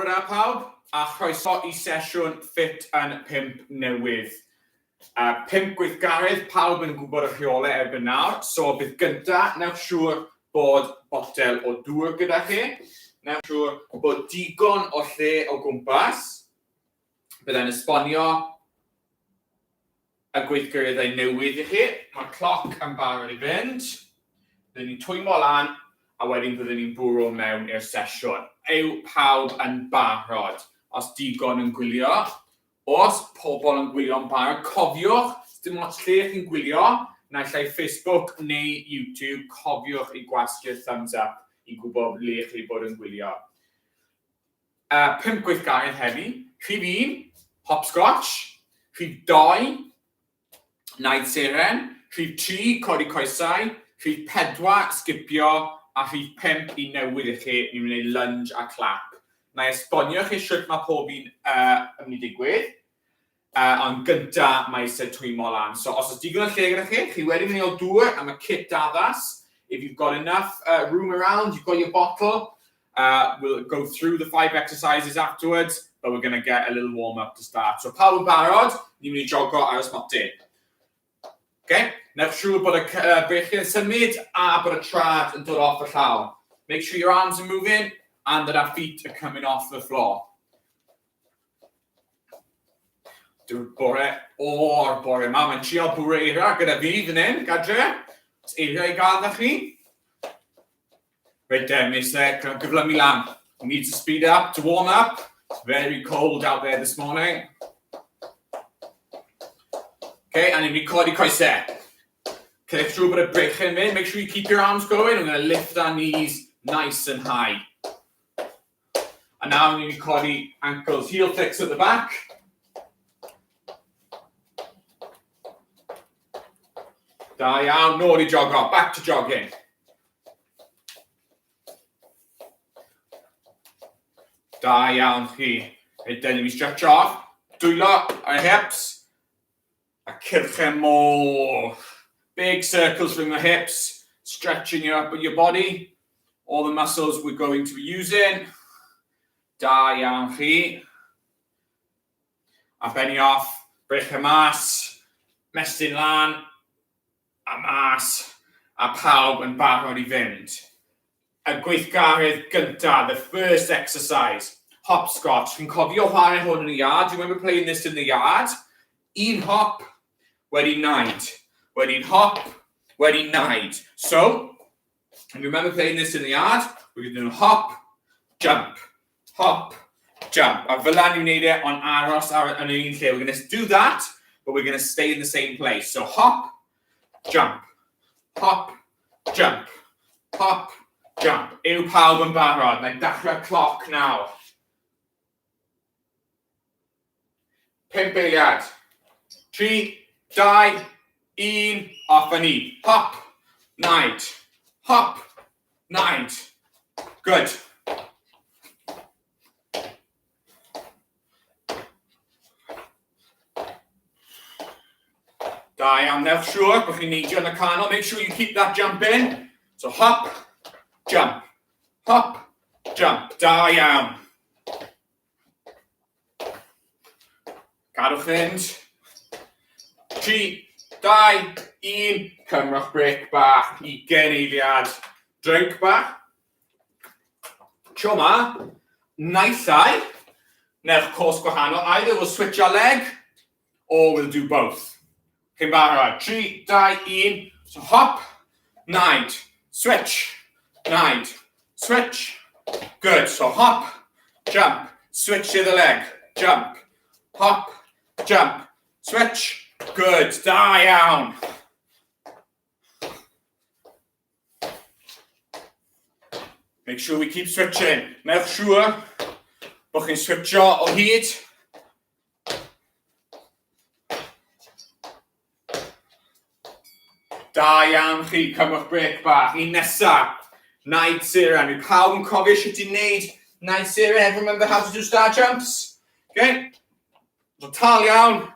Bore da pawb, a chroeso i sesiwn Ffit yn 5 newydd. Uh, 5 gweithgaredd, pawb yn gwybod y rheolau erbyn nawr, so bydd gynta, newch siŵr bod botel o dŵr gyda chi, newch siŵr bod digon o lle o gwmpas, byddai'n esbonio y gweithgareddau newydd i chi. Mae'r cloc yn barod i fynd. Byddwn ni'n twymo lan a wedyn byddwn ni'n bwrw mewn i'r sesiwn. Yw pawb yn barod? Os digon yn gwylio, os pobl yn gwylio'n barod, cofiwch, dim ots lle chi'n gwylio, naill ai Facebook neu YouTube, cofiwch i gwasgu'r thumbs up i gwybod le chi bod yn gwylio. Uh, 5 gweithgaredd heddi. Rhif 1, hopscotch. Rhif 2, naid seren. Rhif 3, codi coesau. Rhif 4, sgipio. A rhif 5 i newydd i chi, ni'n mynd i lunge a clap. Na i esbonio chi sut mae pob un uh, yn mynd i digwydd. Uh, ond gynta, mae eisiau twymo lan. So os oes digon o lle gyda chi, chi wedi mynd i ôl dŵr am y kit addas. If you've got enough uh, room around, you've got your bottle, uh, we'll go through the five exercises afterwards, but we're going to get a little warm up to start. So pawb yn barod, ni'n mynd i jogo ar y smotyn. Okay? Newch siŵr bod y uh, breichiau yn symud a bod y trad yn dod off y llaw. Make sure your arms are moving and that our feet are coming off the floor. Dyw'r bore o'r bore yma. Mae'n trial bwrw eira gyda fi fan hyn, gadre. Os eira i gael da chi. Reit de, mi eisiau gyflymu lan. We need to speed up to warm up. It's very cold out there this morning. Okay, a ni'n mynd i codi coesau. Cerwch trwy bod y breichiau'n mynd. Make sure you keep your arms going. I'm going to lift our knees nice and high. A nawr ni'n mynd i codi ankles, heel flicks at the back. Da iawn, nôl i jogo, back to jogging. Da iawn chi. Reit, then we stretch off. Dwylo ar hips. A cyrchau môr. Big circles from the hips, stretching your upper your body. All the muscles we're going to be using. Da iawn chi. A benni off, breichau mas, mestyn lan, a mas, a pawb yn barod i fynd. Y gweithgaredd gyntaf, the first exercise, hopscotch. Chi'n cofio chwarae hwn yn y yard? Do you remember playing this in the yard? Un hop, wedi naid. Wedyn hop, wedi naid. So, if you remember playing this in the yard, we're going to do hop, jump, hop, jump. A fel ni'n wneud e, ond aros ar, yn yr un lle. We're going to do that, but we're going to stay in the same place. So hop, jump, hop, jump, hop, jump. Yw pawb yn barod? Mae'n dechrau cloc nawr. 5 eiliad. 3, 2, 1, off â ni. Hop, naid. Hop, naid. Good. Da iawn, newch siŵr bod chi'n neidio yn y canol. Make sure you keep that jump in. So hop, jump, hop, jump. Da iawn. Cadwch fynd. 3, 2, 1. Cymrwch brec bach, 20 eiliad. Drink bach. Tro ma, naill ai, newch cos gwahanol. Either we'll switch our leg, or we'll do both. Chi'n barod? 3, 2, 1. So hop, naid, switch, naid, switch. Good. So hop, jump, switch to the leg, jump, hop, jump, switch. Good. Da iawn. Make sure we keep switching. Newch siŵr bod chi'n switcho o hyd. Da iawn chi, cymrwch brec bach. Un nesa, naid seren. Yw pawb yn cofio sut i wneud naid seren? Everyone remember how to do star jumps? Okay. So tal iawn,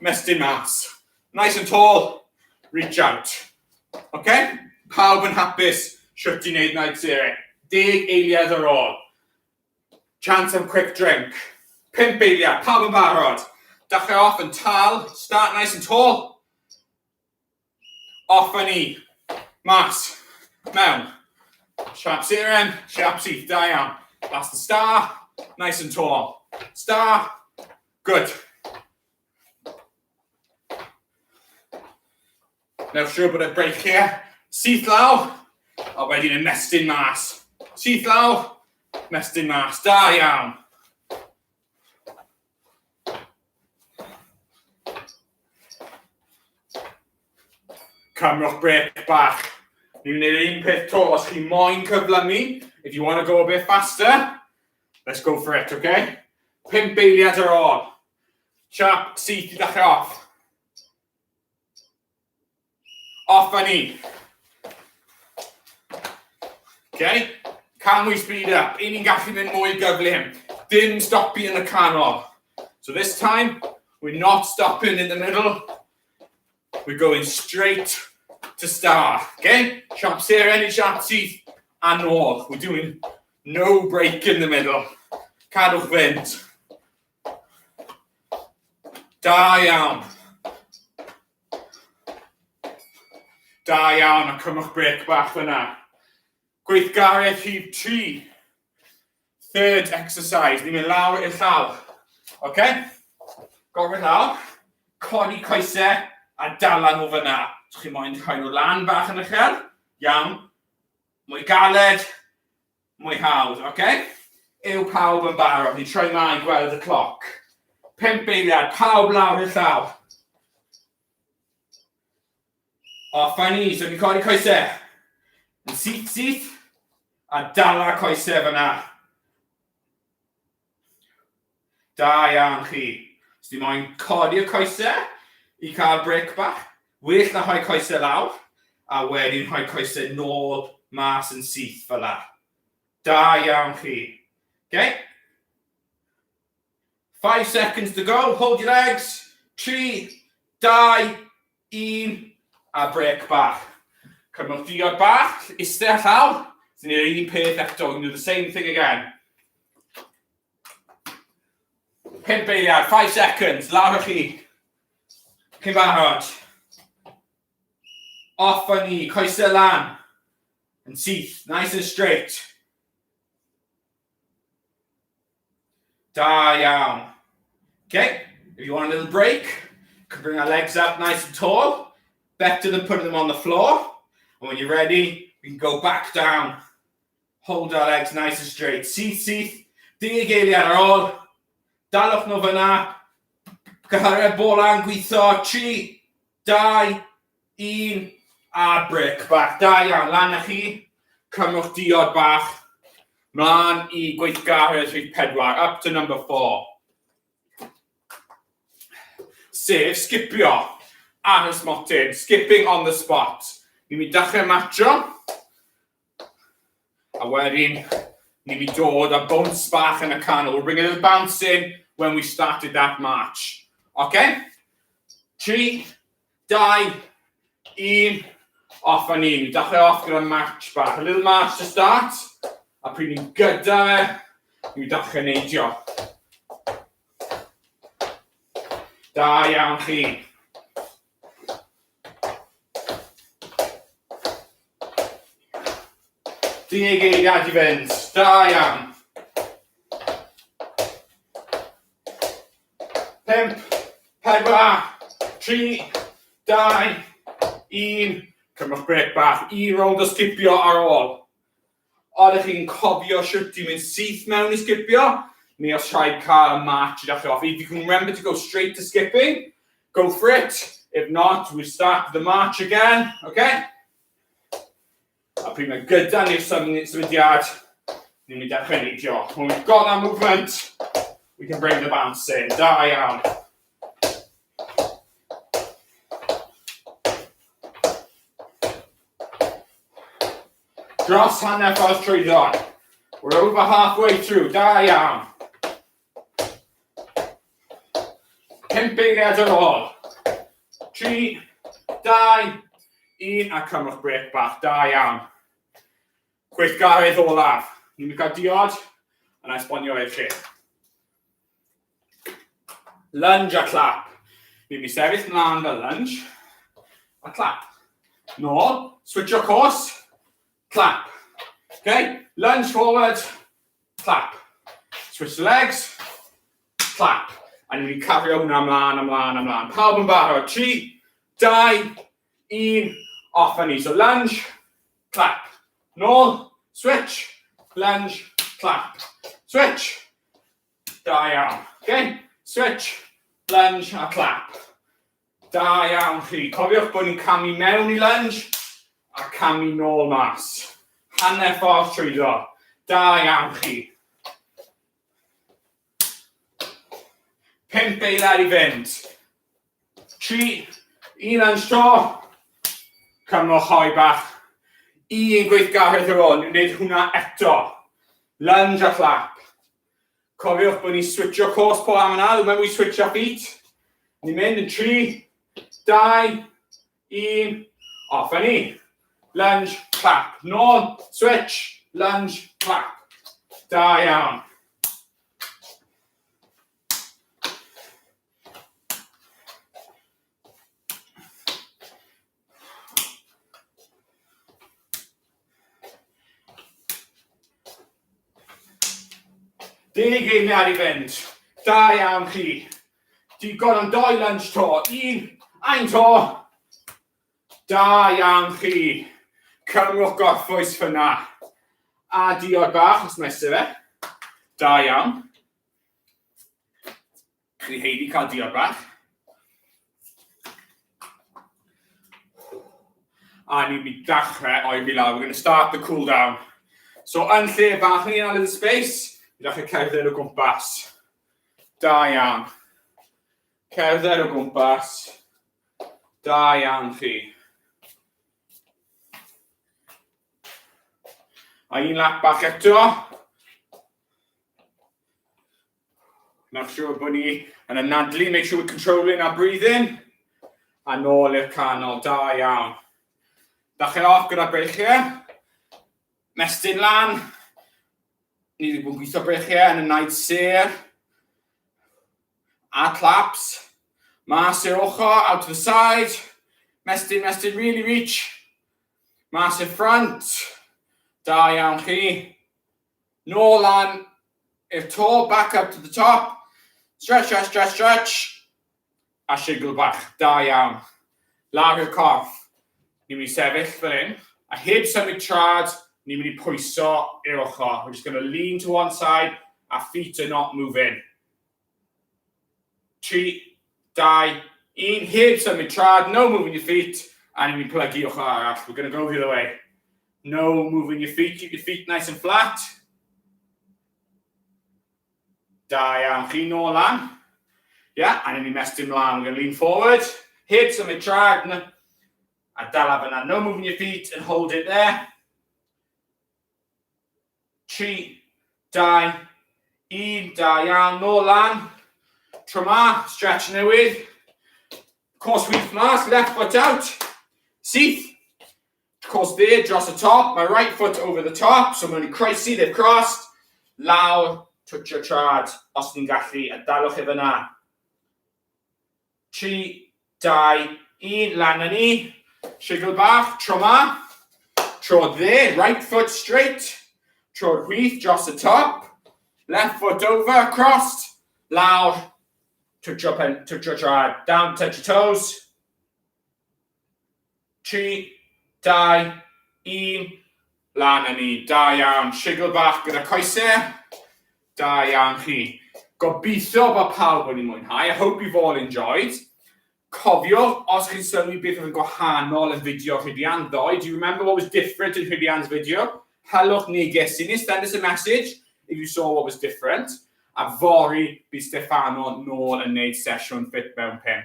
mestyn mas. Nice and tall, reach out. Okay? Pawb yn hapus sut i wneud naid seren. Deg eiliad ar ôl. Chance am quick drink. Pump eiliad, pawb yn barod. Dechrau off yn tal, start nice and tall. Off â ni. Mas. Mewn. Siap seren, siap syth, da iawn. That's the star, nice and tall. Star, good. Newch siŵr bod y breichiau syth lawr, a wedyn ymestyn mas. Syth lawr, mestyn mas. Da iawn. Cymrwch brec bach. Ni'n gwneud yr un peth to. Os chi moyn cyflymu, if you want to go a bit faster, let's go for it, okay? Pump eiliad ar ôl. Siap syth i ddechrau off. Off â ni. Okay? Can we speed up? I ni'n gallu mynd mwy gyflym. Dim stopi yn y canol. So this time, we're not stopping in the middle. We're going straight to star. Okay? Siap seren i siap syth a nôl. We're doing no break in the middle. Cadwch fynd. Da iawn. Da iawn, a cymrwch brec bach fyna. Gweithgaredd rhif 3. Third exercise. Ni'n mynd lawr i'r llawr. OK? Gorfod lawr. Codi coesau a dala nhw fyna. Os chi moyn rhoi nhw lan bach yn uchel, iawn. Mwy galed, Mwy hawdd, oce? Yw pawb yn barod? Ni'n troi mlaen gweld y cloc. Pump eiliad, pawb lawr i'r llawr. Off â ni, so ni'n codi coesau. Yn syth, syth, a dala coesau fyna. Da iawn chi. Os ni moyn codi'r coesau i cael brec bach, well na rhoi coesau lawr, a wedyn rhoi coesau nôl mas yn syth fel la. Da iawn chi. Okay? 5 seconds to go. Hold your legs. 3, 2, 1, a brec bach. Cymrwch diod bach, iste ar llawr. Sy'n ni'r un peth eto, we can do the same thing again. 5 eiliad, 5 seconds, lawr â chi. Chi'n barod? Off â ni, coesau lan. Yn syth, nice and straight. Da iawn. Okay, if you want a little break, you can bring our legs up nice and tall. Better than putting them on the floor. And when you're ready, we can go back down. Hold our legs nice and straight. Syth, syth. Deg eiliad ar ôl. Dalwch nhw fyna. Cyhyrau bola'n gweithio. 3, 2, 1. A bric bach. Da iawn. Lan â chi. Cymrwch diod bach. Mlaen i gweithgaredd rhif 4. Up to number 4. Sef sgipio ar y smotyn. Skipping on the spot. Ni'n mynd i dechrau matcho. A wedyn, ni'n mynd dod â bounce bach yn y canol. We'll bring a little bounce in when we started that march. Okay? 3, 2, 1, off â ni. Ni'n dechrau off gyda march bach. A little march to start. A pryd ni'n gyda fe, ni'n dechrau neidio. Da iawn chi. Deg eiliad i fynd. Da iawn. 5, 4, 3, 2, 1. Cymrwch brec bach. Un rownd o sgipio ar ôl. Odych chi'n cofio shwt i mynd syth mewn i sgipio, neu os rhaid cael y march i ddechrau off. If you can remember to go straight to skipping, go for it. If not, we start the march again, okay? A pryd mae gyda ni'r symudiad, ni'n mynd i dechrau neidio. When we've got that movement, we can bring the bounce in. Da iawn. Dros hanner ffordd trwyddo. We're over halfway through. Da iawn. Pump eiliad ar ôl. 3, 2, 1, a cymrwch brec bach. Da iawn. Gweithgaredd olaf. Ni'n mynd cael diod, A na esbonio i chi. Lunge a clap. Ni'n mynd i sefyll mlaen fel lunge. A clap. Nôl, switcho coes, clap. Okay? Lunge forward, clap. Switch the legs, clap. A ni'n mynd i cario hwnna ymlaen, ymlaen, ymlaen. Pawb yn barod. 3, 2, 1, off â ni. So lunge, clap. Nôl, switch, lunge, clap. Switch. Da iawn. Okay? Switch, lunge a clap. Da iawn chi. Cofiwch bod ni'n camu mewn i lunge a camu nôl mas. Hanner ffordd trwyddo. Da iawn chi. 5 eiliad i fynd. 3, 1 lunge to. Cymrwch hoe bach. Un gweithgaredd ar ôl, ni'n gwneud hwnna eto. Lunge a clap. Cofiwch bod ni'n switcho coes po am yna, when we switch our feet. Ni'n mynd yn 3, 2, 1, off â ni. Lunge, clap. Nôl, switch, lunge, clap. Da iawn. Deg eiliad i fynd. Da iawn chi. Digon am doi lunge to. Un, ein to. Da iawn chi. Cymrwch gorffwys fyna. A diod bach os mae eisiau fe. Da iawn. Chi haeddu cael diod bach. A ni'n mynd dechrau oeri lawr. We're going to start the cool down. So yn lle bach ni yn little space, ni dechrau cerdded o gwmpas. Da iawn. Cerdded o gwmpas. Da iawn chi. A un lap bach eto. Make sure bod ni yn anadlu, make sure we're controlling our breathing. A nôl i'r canol, da iawn. Dachau off gyda breichiau. Mestyn lan. Ni wedi bod yn gweithio breichiau yn y naid sêr. A claps. Mas i'r ochr, out to the side. Mestyn, mestyn, really reach. Mas i'r front. Da iawn chi. Nôl lan i'r to, back up to the top. Stretch, stretch, stretch, stretch. A sigl bach, da iawn. Lawr i'r corff. Ni'n mynd i sefyll fel hyn. A heb symud trad, ni'n mynd i pwyso i'r ochr. We're just going to lean to one side, our feet are not moving. 3, 2, 1, heb symud trad, no moving your feet, a ni'n mynd i plygu ochr arall. We're going to go the other way. No moving your feet, keep your feet nice and flat. Da iawn chi, nôl lan. Yeah, a ni'n mynd i mestyn mlaen. We're going to lean forward, heb symud trad, a dala fyna. No moving your feet and hold it there. 3, 2, 1, da iawn, nôl lan. Tro ma, stretch newydd. Coes chwith mas, left foot out. Syth. Coes dde dros y top, my right foot over the top, so mae'n croesi, they've crossed. Lawr, twtio trad, os ni'n gallu, a dalwch e fyna. 3, 2, 1, lan â ni. Sigl bach, tro ma. Tro dde, right foot straight. Tro'r chwith dros y top. Left foot over, crossed. Lawr, twtio, pen, twtio trad. Down, touch your toes. 3, 2, 1. Lan â ni. Da iawn. Sigl bach gyda coesau. Da iawn chi. Gobeithio bod pawb wedi mwynhau. I hope you've all enjoyed. Cofiwch, os chi'n sylwi beth oedd yn gwahanol yn fideo Rhydian ddoe, do you remember what was different in Rhydian's video? Helwch neges i ni, send us a message if you saw what was different. A fory bydd Stefano nôl yn neud sesiwn Ffit Mewn 5.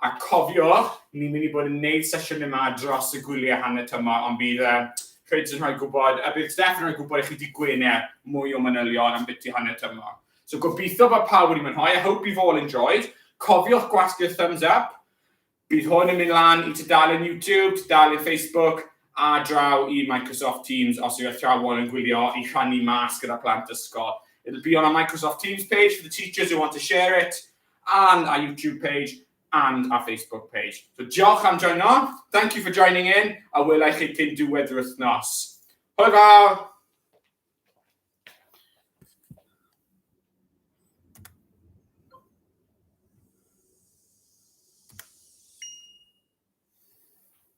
A cofiwch, ni'n mynd i bod yn neud sesiwn yma dros y gwyliau hanner tymor, ond bydd uh, Rhys yn rhoi gwybod, a bydd Steph yn rhoi gwybod i chi di Gwener mwy o manylion am biti hanner tymor. So gobeithio bod pawb wedi mwynhau. I hope you've all enjoyed. Cofiwch gwasgu'r thumbs up. Bydd hwn yn mynd lan i tudalen YouTube, tudalen Facebook, a draw i Microsoft Teams os yw athrawon yn gwylio i rhannu mas gyda plant ysgol. It'll be on our Microsoft Teams page for the teachers who want to share it, and our YouTube page, and our Facebook page. So diolch am joino. Thank you for joining in. A wela i chi cyn diwedd yr wythnos. Hwyl fawr!